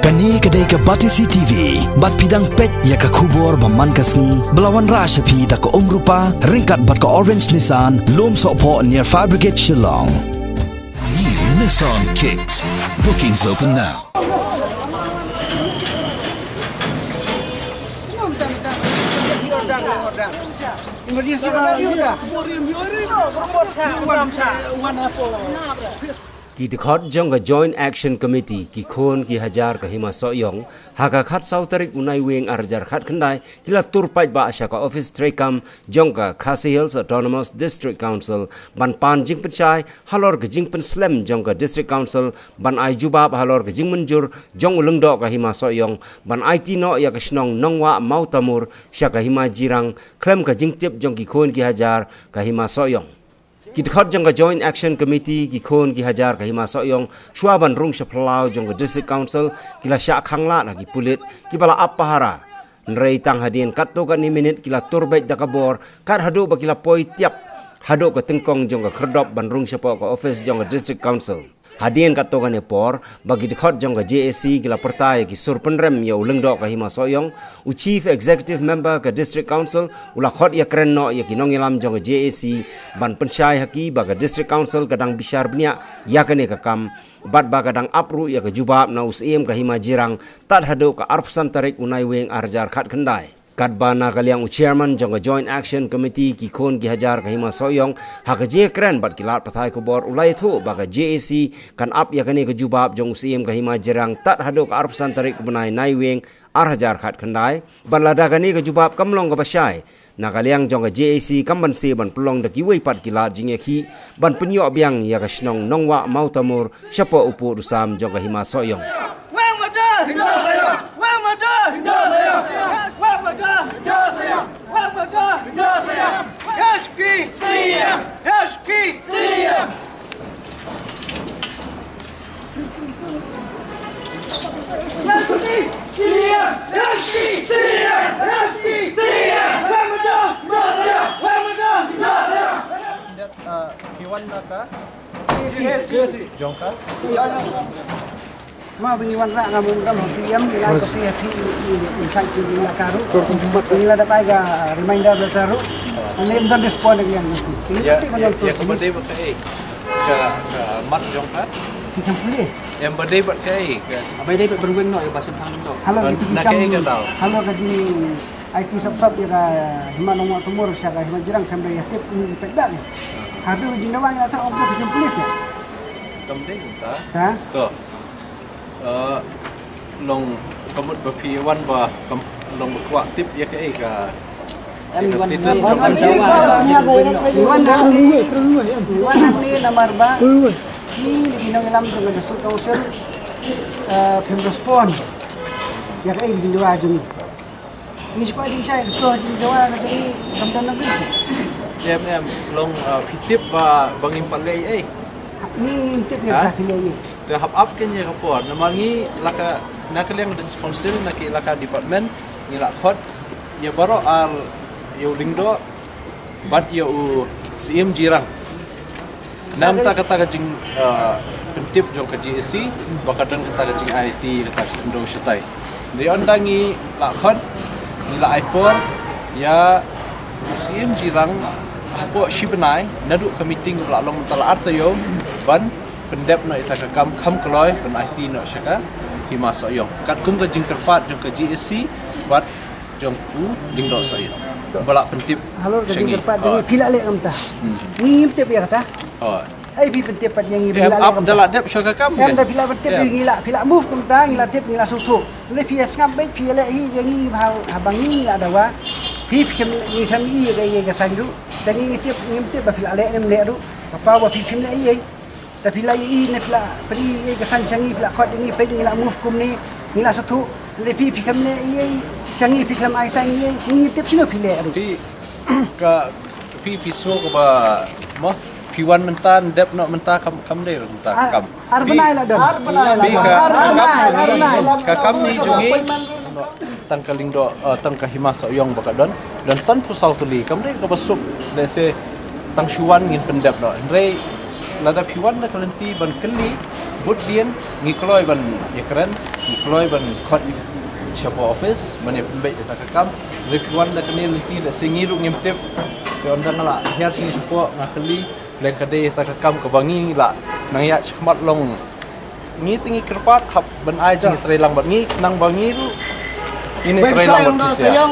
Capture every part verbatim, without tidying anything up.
Kane ka dei ka Batesi T V, bad phi dang peit ïa ka khubor ba man ka sngi, ba la wanrah sha phi da ka Umrupa, ryngkat bad ka Orange Nissan, Lumsohphoh near Fire Brigade Shillong. New Nissan Kicks. Bookings open now. Ki dkhot jong ka Joint Action Committee, ki khun ki hajar ka Hima Sohiong, ha ka khatsaw tarik u Naiwieng ar hajar khatkhyndai, ki la tur paidbah sha ka office treikam jong ka Khasi Hills Autonomous District Council, ban pan jingpynshai halor ka jingpynslem jong ka District Council, ban ai jubab halor ka jingmynjur jong u lyngdoh ka Hima Sohiong ban aiti noh ïa ka shnong Nongwah Mawtamur sha ka Hima Jirang, khlem ka jingtip jong ki khun ki hajar ka Hima Sohiong. Ki dkhot jong ka Joint Action Committee, ki khun ki hajar ka Hima Sohiong, shuwa ban rung sha phyllaw jong ka District Council, ki la shah khanglad ha ki pulit kiba la ap pahara. Hynrei tang hadien katto katne minit ki la tur beit da ka bor, kat haduh ba ki la poi tiap haduh ka tyngkong jong ka khyrdop ban rung shapoh ka office jong ka District Council. Hadien katto katne por, ba ki dkhot jong ka J A C ki la pyrta ïa ki sur pynrem ïa u lyngdoh ka Hima Sohiong, u Chief Executive Member ka District Council u la khot ïakren noh ïa ki nongïalam jong ka J A C, ban pynshai ha ki ba ka District Council ka dang bishar bniah ïa kane ka kam, bad ba ka dang ap ruh ïa ka jubab na u Syiem ka Hima Jirang, tad haduh ka arphew san tarik u Naiwieng ar hajar khatkhyndai. Katba na ka liang u Chairman jong ka Joint Action Committee, ki khun ki hajar ka Hima Sohiong, ha ka jingïakren bad ki lad pathai khubor, u la ïathuh ba ka J A C kan ap ïa kane ka jubab jong u Syiem ka Hima Jirang tad haduh ka arphew san tarik u bnai Naiwieng ar hajar khatkhyndai. Bad lada kane ka jubab kam long kaba shai, na ka liang jong ka J A C kam banse ban pynlong da kiwei pat ki lad jingïakhih ban pynïoh biang ïa ka shnong Nongwah Mawtamur shapoh u pud u sam jong ka Hima Sohiong. Jong ka? Ma ba ngi wanrah nga mut ngam hok siem, ngi la ka phi ha phi, ngi ngi ngi shait ngi la ka ruh. Ngi la da bai ka reminder letter ruh. Ngi ym don respond again. Ïa, ïa, ïa, ka ba dei bad kaei? Ka, ka mat jong ka? Ki kam pule. Ïa, ba dei bad kaei? Ka ba dei bad berweng noh, ïa ba sempang noh. Halo, na kaei ka daw? Halo ka jing I T sap sap ïa ka Hima Nongwah Tumor sha ka Hima Jirang kam da ïa tip ni pek dak ni. Hadu jing dawan ïa ta ong ka jing police ïa. Kam dei ta. Ta? To. Eh, long ka mut ba phi wan ba kam long ba kwah tip ïa kaei ka. Em, ïa ka wan status wan jong ka wan jong wan. Wan hangne, wan hangne namar ba. Ki, ki nongïalam jong ka District Council. Eh, phim respond. Ïa kaei ka jingdawa jong ngi. Ngi shu kwah jingshai, to jingdawa ka jong ngi kam don na bisi. Em, em, long, uh, phi tip ba, ba ngim pat leh ei. Ngi ngim tip ïa ka phi leh ei. Te hap ap ken ïa ka por, namar ngi la ka, na ka liang District Council, na ki la ka department, ngi la khot ïa baroh ar ïa u lyngdoh, bad ïa u Syiem Jirang. Namar kata ka jing, uh, pyntip jong ka J A C, ba ka don kata ka jing I T, kata ka jingdon shatai. Dei ynda ngi la khot, ngi la ai por ïa u Syiem Jirang hapoh shi bnai, naduh ka meeting ba la long mynta la ar taïew, ban pyndep noh ïa ka kam kham kloi, ban aiti noh sha ka Hima Sohiong. Katkum ka jingkyrpad jong ka J A C, bad jong u lyngdoh Sohiong. Ba la pyntip. Halor ka jingkyrpad jong ngi, phi la leh kumta. Hmm. Ngi ngim tip ïa kata. Oh. Ei, phi pyntip pat ïa ngi, phi la leh kumta. Da la dep sha ka kam. Em, da phi la pyntip ïa ngi la, phi la move kumta, ngi la tip, ngi la sngewthuh. Le phi ïa sngap beit, phi ïa leh hi ïa ngi, ha, haba ngi la dawa. Phi, phi khlem, ngi khlem ïohi ïa ka, ïa ka sign ruh. Da ngi tip, ngim tip ba phi la leh ne ym leh ruh. Ka paw ba phi khlem leh ïa. Te phi la ïohi ne phi la pyni ïa ka sign sha ngi, phi la khot ïa ngi, peit ngi la move kumne, ngi la sngewthuh. Le phi, phi khlem leh ïa sha ngi, phi khlem ai sign ïa, ngi tip shano phi leh ruh. Phi ka, phi, phi sngew kaba mo, phi wan mynta, dep noh mynta, kam, kam dei ruh mynta, kam. Ar bnai la don. Ar bnai la don. Phi ka, ar bnai, ar bnai. Ka kam ni jong ngi. Tang ka lyngdoh, eh, tang ka Hima Sohiong ba ka don. Don sanphew saw tylli. Kam dei kaba suk. Lehse tang shu wan ngin pyndep noh. Hynrei Lada phi wan da ka lynti ban kylli, bud dien, ngi kloi ban ïakren, ngi kloi ban khot shapoh office, ban ïa pynbeit ïa kata ka kam. Lada phi wan da kane lynti, lehse ngi ruh ngim tip. Te ynda nga la hiar sha ngi shapoh, nga kylli, leng ka dei kata ka kam kaba ngi la nang ïaid shakhmat long. Ngi te ngi kyrpad hap ban ai jingtrei lang bad ngi, khnang ba ngi ruh ngin ïatrei lang bad phi sha.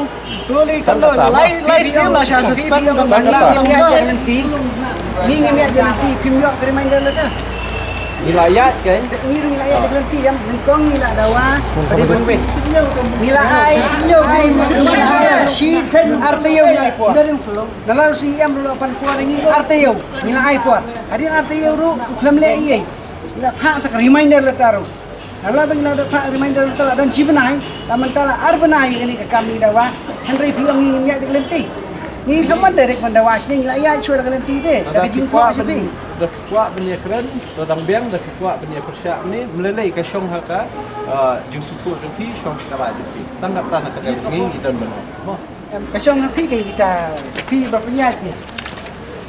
Tuli kan do lai lai sim la sha suspend kan lang lang do. Ngi ngim ïa lynti, phim ïoh ka reminder letter. Ngi la ïa ka. Ngi ruh ngi la ïa lynti, ïa nyngkong ngi la dawa. Ngi la ai, ai shi ar taïew ngi la ai por. Na la ruh shi em ruh la pan por ngi ar taïew ngi la ai por. Hadien ar taïew ruh u khlem leh ei ei. Ngi la phah sa ka reminder letter ruh. Nalor ba ngi la da phah reminder mynta la don shi bnai, la mynta la ar bnai kane ka kam ngi dawa, hynrei phi ong ngi ngim ïaid da ka lynti. Ngi shu man direct ban dawa shane, ngi la ïaid shuwa da ka lynti te, da ka jingkwah sha phi. Da phi kwah ban ïakren, to dang biang, da phi kwah ban ïapyrshah ne, ym lei lei ka shong ha ka, ah, jingsngewthuh jong phi, shong ha ka rai jong phi. Tang kata na ka liang ngi ngi don ban ong. Mo. Em, ka shong ha phi ka kita, phi ba pynïaid ne.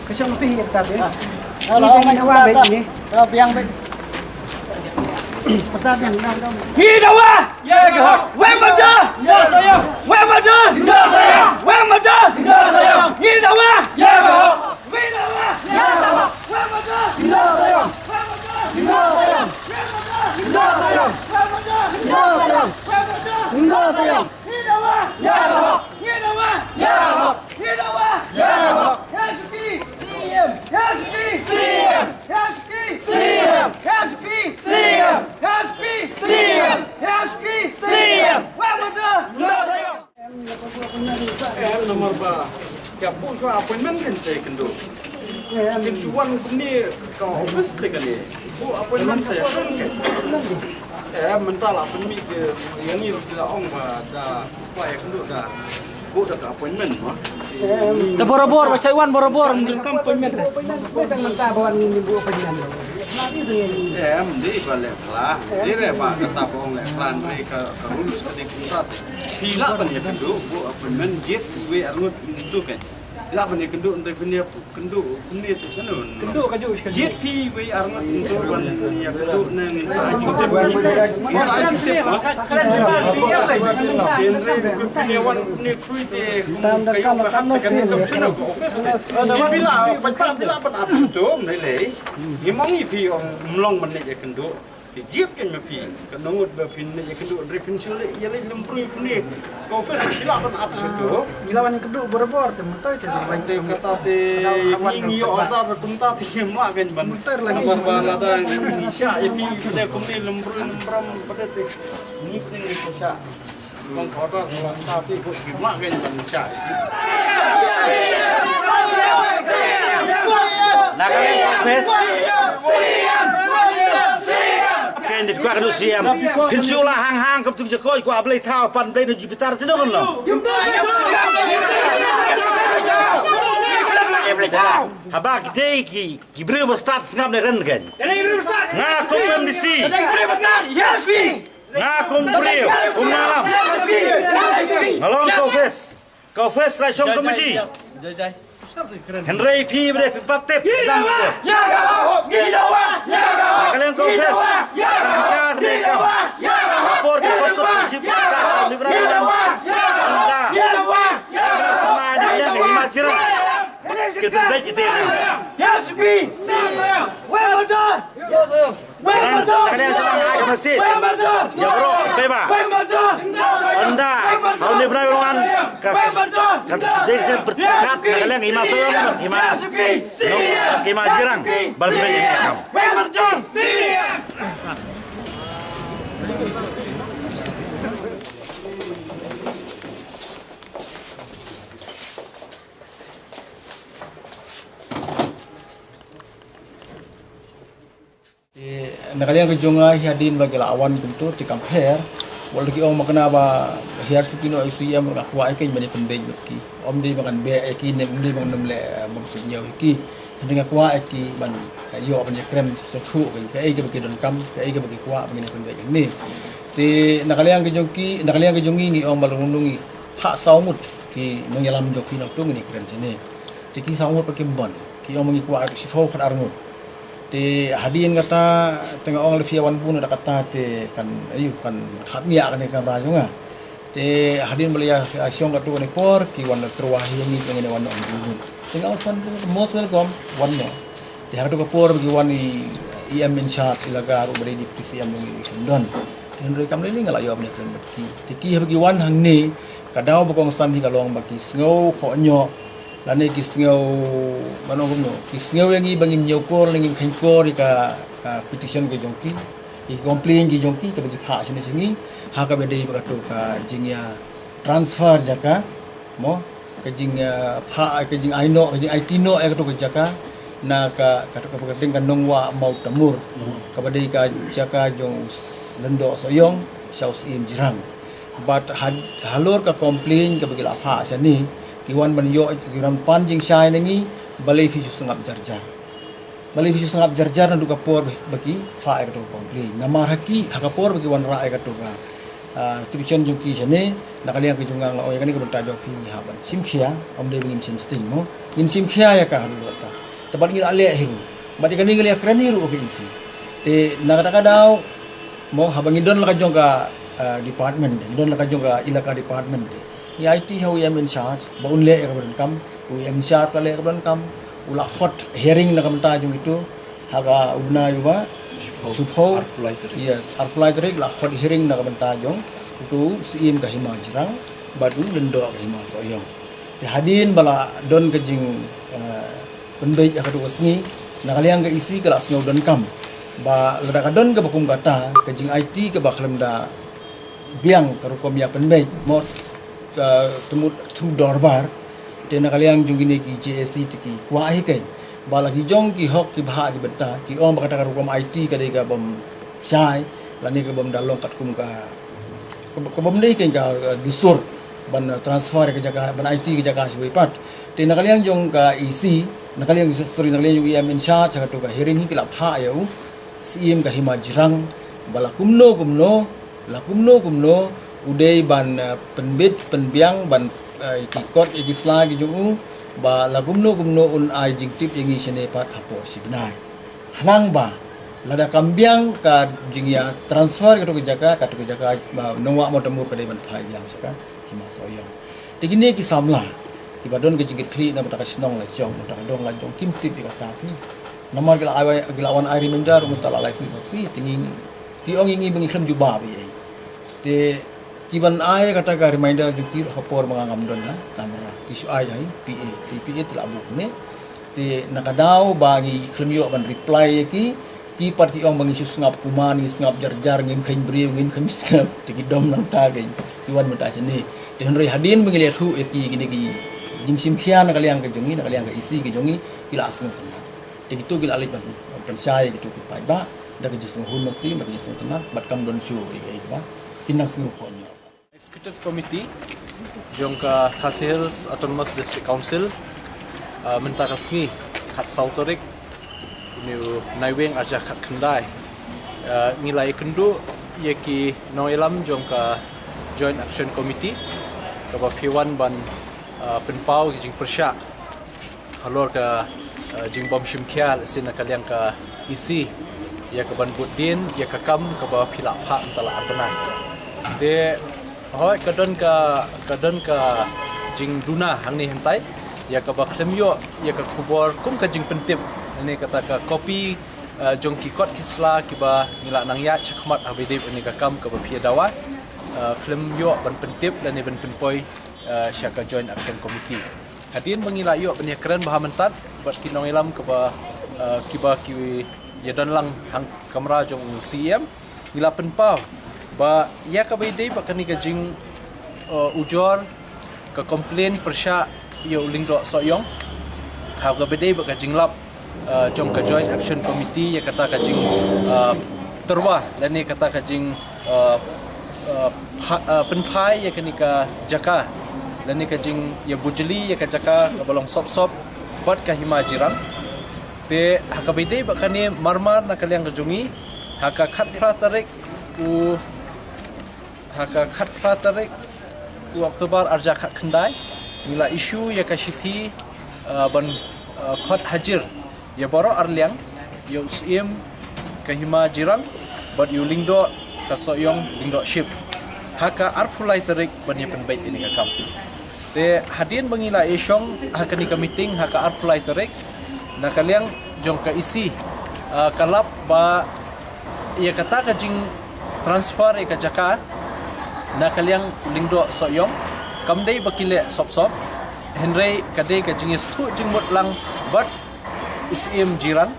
Ka shong ha phi ka kita te. Hello, ngi dawa beit ne. Biang beit. Pyrta biang, biang, biang. Ngi dawa! Ïa ka hok! Wei mada! Ïa sayang! Wei mada! Ïa sayang! Wei mada! Ïa sayang! Ngi dawa! Ïa ka hok! Ngi dawa! Ïa ka hok! Wei mada! Ïa sayang! Wei mada! Ïa sayang! Wei mada! Ïa sayang! Wei mada! Ïa sayang! Wei mada! Ïa sayang! Ngi dawa! Ïa ka hok! Ngi dawa! Ïa ka hok! Ngi dawa! Ïa ka hok! H P! C M! H P! C M! H P! C M! H P! C M! H P! C M! H P! C M! Wei mada! Em, namar ba ka buh shuwa appointment kan sa ïakynduh. Kin shu wan kumne ka office te kane. Buh appointment sa ïakynduh. Em, mynta la pynmih ka, ïa ngi ruh ki la ong ba da kwah ïakynduh da buh da ka appointment mo. Te borabor ba shait wan borabor mynta ka appointment. Mynta ba wan ngi buh appointment. Em, dei ba leh khlad. Dei re ba kata ba ong leh khlad re ka, ka rules ka dei kumta. Phi lah ban ïakynduh, buh appointment, jied iwei arngut ntu kan. Phi lah ban ïakynduh, hynrei phin ïakynduh kumne te shano? Kynduh ka juh shi kynduh. Jied phi iwei arngut ntu ban ïakynduh ne ngin sa ai jingtip. Ngin sa ai jingtip. Hynrei phi wan kumne khrui te kum ka ïoh ka hat te kan kum shano ka office te. Phi lah, phi lah ban ap shuh to, ym lei lei. Ngim ong ïa phi ym long ban leit ïakynduh. Te jied kein ma phi, ka nongut ba phin leit ïakynduh, hynrei phin shu leit ïaleit lymbrui kumne. Ka office phi lah ban ap shuh to. Ngi lah ban ïakynduh borabor te, mynta te. Te kata te ngi, ngi ïoh order kumta te ngim lah kein ban. Mynta lagi. Namar ba lada ngi shah ïa phi kumne lymbrui lymbroi kumta te. Ngi te ngi shah. Ken dei kwah ka duh C M. Phin shu la hang hang kum tu jakoi kwah Blei thaw pan Blei na Jupiter sdang kan lo. Haba ki dei ki, ki briew ba stad sngap ne ren ken. Nga kum M D C. Nga kum briew, kum nongïalam. Nga long ka office. Ka office la shong committee. Hynrei phi ba dei phi pat tip dang ko. Ka liang ka office. Ka bichar ne ka. Ka por ka por ka ship ka sa ni bra ni. Anda. Ma ni liang ni ma jira. Ke pynbeit ite. Yes, we. Well done. Well done. Ka liang ka liang ai ka masit. Well done. Ya bro, peba. Well done. Anda, hau ni bra ruan. Kas, kas jeng sen berkat, ka liang ima soyong, ima. No, ima jirang. Bal pynbeit ite kam. Well done. Te na ka liang ka jong nga hadien ba ki la wan kumto te kam pher. Wat la ki ong ma kane ba hiar suki no I C M nga kwah ïa ki ban ïa pynbeit bad ki. Ym dei ba ngan beh ïa ki ne ym dei ba ngan ym leh bym suidñiew ïa ki. Hynrei nga kwah ïa ki ban ïoh ban ïakren sngewthuh ïa kaei kaba ki donkam, kaei kaba ki kwah ban ïa pynbeit ïa ki. Te na ka liang ka jong ki, na ka liang ka jong ngi ngi ong ba long long ngi ha saw ngut ki nongïalam jong ki nangto ngin ïakren shane. Te ki saw ngut ba kim bun, ki ong ba ngi kwah shiphew khatar ngut. Te hadien kata, te nga ong lada phi ïa wan bun da kata te kan, aïu, kan khapngiah kane ka kamra jong nga. Te hadien ba la ïa shong katto katne por, ki wan tyrwa hi ïa ngi, ïa ngi ne wan noh bun. Te nga ong, most welcome, wan noh. Te ha katto ka por ba ki wan i, i EM in charge ilaka ruh ba dei Deputy CM jong ngi, i Shyndon. Te hynrei kam lei lei nga la ïoh ban ïakren bad ki. Te ki haba ki wan hangne, ka daw ba kongsan hi ka long ba ki sngew khohñioh, lane ki sngew, ban ong kumno, ki sngew ïa ngi ba ngim ñiewkor, lane ngim kheiñkor ïa ka, ka petition ka jong ki, ïa ki complaint ki jong ki, kaba ki phah shane sha ngi, ha kaba dei bad kato ka jingïa transfer jaka, mo, ka jing, ah, phah, ka jingai noh, ka jingaiti noh ïa kato ka jaka, na ka, kato ka, ka ding ka Nongwah Mawtamur, kaba dei ka jaka jong u s-, Lyngdoh Sohiong, sha u Syiem Jirang. Bad had-, halor ka complaint kaba ki la phah shane, ki wan ban ïoh, ki wan pan jingshai na ngi, balei phi shu sngap jar jar. Balei phi shu sngap jar jar naduh ka por ba ki phah ïa kato ka complaint. Namar ha ki, ha ka por ba ki wanrah ïa kato ka, ah, petition jong ki shane, na ka liang ka jong nga nga ong ïa kane ka bynta jong phi ngi hap ban shim khia, ym dei ba ngin shim sting mo. Ngin shim khia ïa ka haduh katta. Te bad ngi la leh hi ruh. Bad ïa kane ngi la ïakren hi ruh ha ka EC. Te na kata ka daw, mo, haba ngi don la ka jong ka, ah, department, ngi don la ka jong ka ilaka department te. Ngi aiti ha u EM in charge, ba un leh ïa kaba donkam, u EM in charge u la leh ïa kaba donkam, u la khot hearing na ka bynta jong kito, ha ka u bnai u ba, Shiphew. Shiphew. Arphew lai tarik. Yes, arphew lai tarik la khot hearing na ka bynta jong, uto u Syiem ka Hima Jirang, bad u Lyngdoh ka Hima Sohiong. Te hadien ba la don ka jing, eh, pynbeit ha kato ka sngi, na ka liang ka EC ka la sngew donkam. Ba lada ka don kaba kum kata, ka jingaiti kaba khlem da biang ka rukom ïa pynbeit, mo, eh, thmu, thmu dorbar, te na ka liang jong kine ki JAC te ki kwah hi kein. Ba la ki jong ki hok ki bhah ki bynta, ki ong ba kata ka rukom aiti ka dei ka bym shai, lane ka bym da long katkum ka, ka, ka bym dei kein ka, eh, dustur, ban, eh, transfer ka jaka, ban aiti ka jaka shawei pat. Te na ka liang jong ka EC, na ka liang, sorry, na ka liang jong u EM in charge, ha kato ka hearing hi ki la phah ïa u Syiem ka Hima Jirang, ba la kumno kumno, la kumno kumno, u dei ban, eh, pynbit, pynbiang, ban, eh, ki kot, ïa ki sla ki jong u, ba la kumno kumno un ai jingtip ïa ngi shane pat hapoh shi bnai. Khnang ba, lada kam biang ka jingïa transfer kato ka jaka, kato ka jaka, ba, Nongwah Mawtamur ka dei ban phai biang sha ka Hima Sohiong. Te kine ki samla, kiba don ka jingkitkhlieh na bynta ka shnong la jong, bynta ka dong la jong, kim tip ïa kata phi. Namar ki la ai, ki la wan ai reminder, mynta la lai sngi sa sngi, te ngi, ki ong ïa ngi ba ngi khlem jubab ïa. Te, ki ban ai kata ka reminder jong ki ha por ba nga ngam don ha kamra, ki shu ai ha i PA, te i PA te la buh ne. Te na ka daw ba ngi khlem ïoh ban reply ïa ki, ki pat ki ong ba ngi shu sngap kuman, ngi sngap jar jar, ngim kheiñ briew, ngim kheiñ sngap, te ki dom nangta kein, ki wan mynta shane. Te hynrei hadien ba ngi la ïathuh ïa ki kine ki jingshim khia na ka liang ka jong ngi, na ka liang ka EC ka jong ngi, ki la sngewtynnat. Te kito ki la leit ban pynshai ïa kito ki paidbah da ka jingsngewhun mynsiem, da ka jingsngewtynnat, bad kam don shuh ei ei ba kin nang sngew khohñioh. Executive Committee jong ka Khasi Hills Autonomous District Council, ah, mynta ka sngi, khatsaw tarik une u Naiwieng arhajar khatkhyndai, ah, ngi la ïakynduh ïa ki nongïalam jong ka Joint Action Committee, kaba phi wan ban, ah, pynpaw ki jingpyrshah halor ka, eh, jingbym shim khia lehse na ka liang ka EC ïa ka ban bud dien ïa ka kam kaba phi la phah mynta la ar bnai. Te hooid ka don ka, ka don ka jingduna hangne hangtai ïa kaba khlem ïoh ïa ka khubor kum ka jingpyntip, ne kata ka copy, eh, jong ki kot ki sla kiba ngi la nang ïaid shakhmat haba ïadei bad kane ka kam kaba phi ïa dawa, eh, khlem ïoh ban pyntip lane ban pynpoi, eh, sha ka Joint Action Committee. Hadien ba ngi la ïoh ban ïakren bha mynta bad ki nongïalam kaba, eh, kiba ki ïadon lang ha kamra jong u CEM, ngi la pynpaw ba ïa kaba ïadei bad kane ka jing, eh, ujor ka complain pyrshah ïa u Lyngdoh Sohiong, ha kaba ïadei bad ka jinglap, eh, jong ka Joint Action Committee ïa kata ka jing, eh, tyrwa lane kata ka jing, eh, eh, pha-, eh, pynphai ïa kane ka jaka lane ka jingïabujli ïa ka jaka kaba long sop sop bad ka Hima Jirang. Te ha kaba ïadei bad kane, marmar na ka liang ka jong ngi, ha ka khatphra tarik u Ha ka khatphra tarik u October arhajar khatkhyndai, ngi la issue ïa ka shithi, uh, ban, uh, khot hajir ïa baroh arliang, ïa u Syiem ka Hima Jirang bad ïa u Lyngdoh ka Sohiong Lyngdoh Ship ha ka arphew lai tarik ban ïa pynbeit ïa kane ka kam. Te hadien ba ngi la ïashong ha kane ka meeting ha ka arphew lai tarik, na ka liang jong ka E C, ah, ka lap ba ïa kata ka jingtransfer ïa ka jaka na ka liang u Lyngdoh Sohiong kam dei ba ki leh sop sop, hynrei ka dei ka jingïasngewthuh jingmut lang bad u Syiem Jirang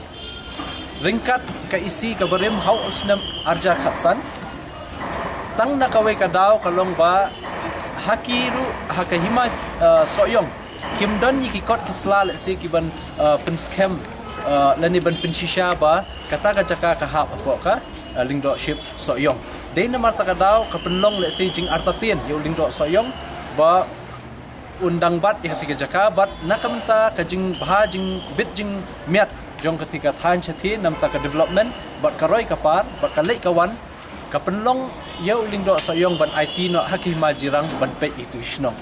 ryngkat ka E C ka barim ha u snem arhajar khatsan. Tang na kawei ka daw ka long ba ha ki ruh ha ka Hima, eh, Sohiong kim don ïa ki kot ki sla lehse ki ban, eh, pynskhem, eh, lane ban pynshisha ba kata ka jaka ka hap hapoh ka, eh, Lyngdoh Ship Sohiong. Dei namar kata ka daw ka pynlong lehse jingartatien ïa u Lyngdoh Sohiong ba un dang bat ïa kata ka jaka bad na ka bynta ka jingbha jingbit jingmiat jong kata ka thaiñ shathie namar ka development bad ka roi ka par bad ka leit ka wan, ka pynlong ïa u Lyngdoh Sohiong ban aiti noh ha ka Hima Jirang ban peit ïa katu ka shnong.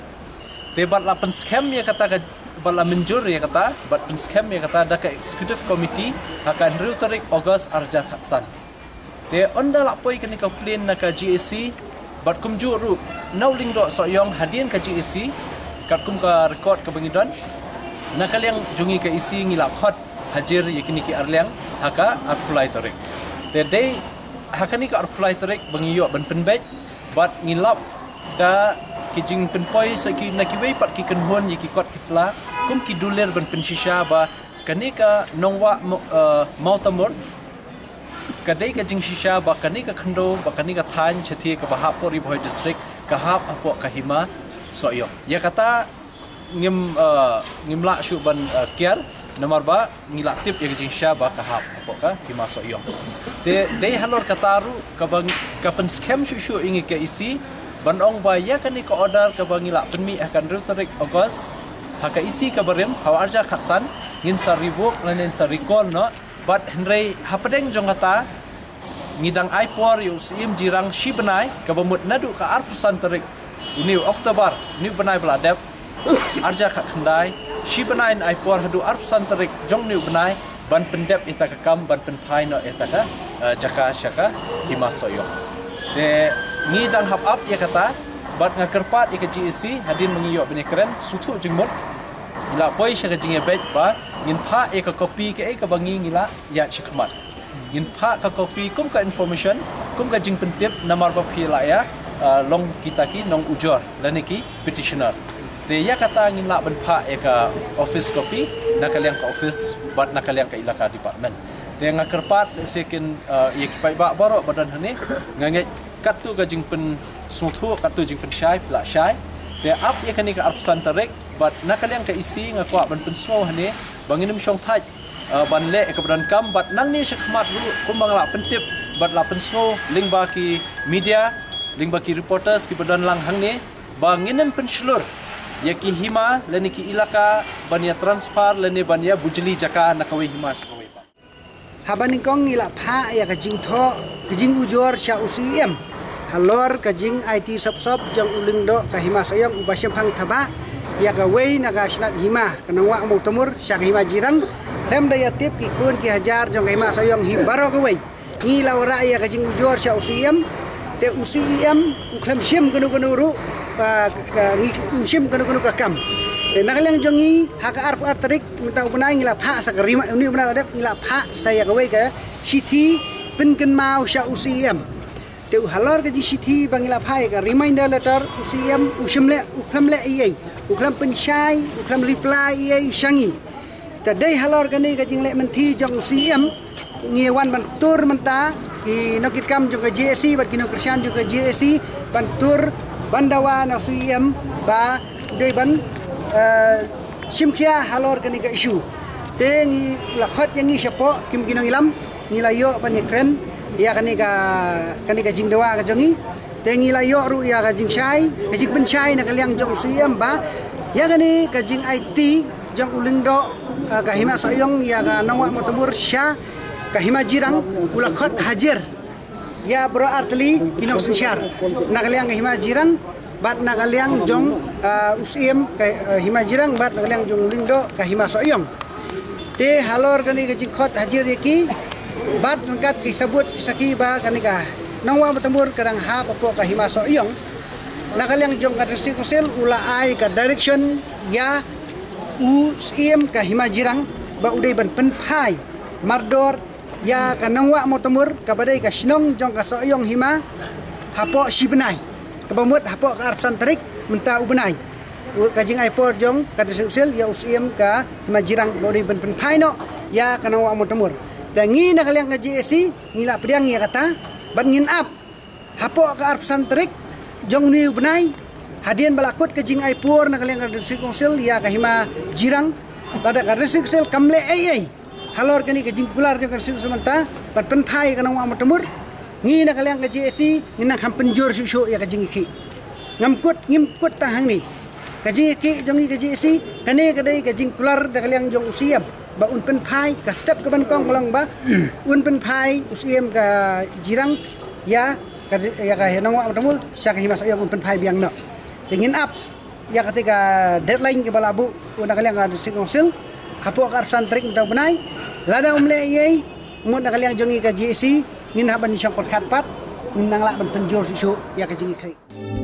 Te bad la pynskhem ïa kata ka, bad la mynjur ïa kata bad pynskhem ïa kata da ka executive committee ha ka hynriew tarik August arhajar khatsan. Te ynda la poi kane ka plan na ka G A C bad kumjuh ruh na u Lyngdoh Sohiong hadien ka G A C, katkum ka record kaba ngi don, na ka liang jong ngi ka E C ngi la khot hajir ïa kine ki arliang ha ka arphew lai tarik. Te dei ha kane ka arphew lai tarik ba ngi ïoh ban pynbeit bad ngi lap da ki jingpynpoi sa ki na kiwei pat ki kynhun ïa ki kot ki sla kum ki dulir ban pynshisha ba kane ka Nongwah Mo-, eh, Mawtamur ka dei ka jingshisha ba kane ka khyndew ba kane ka thaiñ shathie kaba hap hapoh Ri Bhoi District ka hap hapoh ka Hima Sohiong. Ïa kata ngim, eh, ngim lah shuh ban, eh, kiar namar ba ngi la tip ïa ka jingshisha ba ka hap hapoh ka Hima Sohiong. Te dei halor kata ruh kaba ka pynskhem shuh shuh ïa ngi ka E C ban ong ba ïa kane ka order kaba ngi la pynmih ha ka hynriew tarik August ha ka E C ka barim ha u arhajar khatsan ngin sa revoke lane ngin sa recall noh. Bad hynrei hapdeng jong kata ngi dang ai por ïa u Syiem Jirang shi bnai kaba mut naduh ka arphew san tarik une u October, une u bnai ba la dep, arhajar khatkhyndai, shi bnai ngin ai por haduh arphew san tarik jong une u bnai ban pyndep ïa kata ka kam ban pynphai noh ïa kata ka, eh, jaka sha ka Hima Sohiong. Te ngi dang hap ap ïa kata bad nga kyrpad ïa ka G A C hadien ba ngi ïoh ban ïakren sngewthuh jingmut, ngi la poi sha ka jingïabeit ba ngin phah ïa ka copy kaei kaba ngi ngi la ïaid shakhmat. Ngin phah ka copy kum ka information, kum ka jingpyntip namar ba phi la ïa, ah, long kita ki nongujor lane ki petitioner. Te ïa kata ngin lah ban phah ïa ka office copy na ka liang ka office bad na ka liang ka elaka department. Te nga kyrpad lehse kin, ah, ïa ki paidbah baroh ba don hangne, nga ngeit katto ka jingpynsngewthuh, katto jingpynshai phi la shai. Te ap ïa kane ka arphew san tarik bad na ka liang ka E C nga kwah ban pynsngew hangne ba ngin ym shong thait, ah, ban leh ïa kaba donkam bad nangne shakhmat ruh kumba nga la pyntip bad la pynsngew lyngba ki media, lyngba ki reporters kiba don lang hangne ba ngin ym pynshlur ïa ki hima lane ki elaka ban ïa transfer lane ban ïa bujli jaka na kawei hima sha kawei pat. Haba nyngkong ngi la phah ïa ka jingthoh ka jingujor sha u C E M halor ka jingaiti sop sop jong u Lyngdoh ka Hima Sohiong uba shemphang thabah ïa kawei na ka shnat hima ka Nongwah Mawtamur sha ka Hima Jirang. Khlem da ïa tip ki khun ki hajar jong ka Hima Sohiong hi baroh kawei. Ngi la wanrah ïa ka jingujor sha u C E M, te u C E M u khlem shim kano kano ruh, ah, ka, ngi, um shim kano kano ka kam. Te na ka liang jong ngi ha ka arphew ar tarik mynta u bnai ngi la phah sa ka rima, une u bnai la dep ngi la phah sa ïa kawei ka shithi pynkynmaw sha u C E M. Te u halor ka jingshithi ba ngi la phah ïa ka reminder letter, u C E M u shim leh, u khlem leh ei ei, u khlem pynshai, u khlem reply ei ei sha ngi. Te dei halor kane ka jingleh mynthi jong u C E M ngi wan ban tur mynta ki nongkitkam jong ka G A C bad ki nongkyrshan jong ka G A C ban tur ban dawa na u C E M ba u dei ban, eh, shim khia halor kane ka issue. Te ngi la khot ïa ngi shapoh kim ki nongïalam, ngi la ïoh ban ïakren ïa kane ka, kane ka jingdawa ka jong ngi. Te ngi la ïoh ruh ïa ka jingshai, ka jingpynshai na ka liang jong u C E M ba ïa kane ka jingaiti jong u Lyngdoh, eh, ka Hima Sohiong ïa ka Nongwah Mawtamur sha ka Hima Jirang u la khot hajir ïa baroh artylli ki nongsynshar na ka liang ka Hima Jirang bad na ka liang jong, eh, u C E M ka, eh, Hima Jirang bad na ka liang jong u Lyngdoh ka Hima Sohiong. Te halor kane ka jingkhot hajir ïa ki bad ryngkat ki sabut ki sakhi ba kane ka Nongwah Mawtamur ka dang hap hapoh ka Hima Sohiong, na ka liang jong ka District Council u la ai ka direction ïa u Syiem ka Hima Jirang ba u dei ban pynphai mardor ïa ka Nongwah Mawtamur kaba dei ka shnong jong ka Sohiong Hima hapoh shi bnai, kaba mut hapoh ka arphew san tarik mynta u bnai. Ka jingai por jong ka District Council ïa u Syiem ka Hima Jirang ba u dei ban pynphai noh ïa ka Nongwah Mawtamur. Te ngi na ka liang ka J A C ngi la pdiang ïa kata bad ngin ap hapoh ka arphew san tarik jong une u bnai, hadien ba la kut ka jingai por na ka liang ka District Council ïa ka Hima Jirang, lada ka District Council kam leh ei ei halor kane ka jingkular jong ka District Council mynta ban pynphai ïa ka Nongwah Mawtamur, ngi na ka liang ka J A C ngin nang kham pynjur shuh shuh ïa ka jingïakhih. Ngam kut, ngim kut tang hangne. Ka jingïakhih jong ngi ka J A C, kane ka dei ka jingkular da ka liang jong u Syiem ba un pynphai, ka step kaba nyngkong ka long ba un pynphai u Syiem ka Jirang ïa ka, ïa ka Nongwah Mawtamur sha ka Hima Sohiong, un pynphai biang noh. Te ngin ap ïa kata ka deadline kaba la buh na ka liang ka District Council hapoh ka arphew san tarik mynta u bnai. Lada um leh ei ei, mut na ka liang jong ngi ka J A C ngin hap ban shong pyrkhat pat, ngin nang lah ban pynjur shuh shuh ïa ka jingïakhih.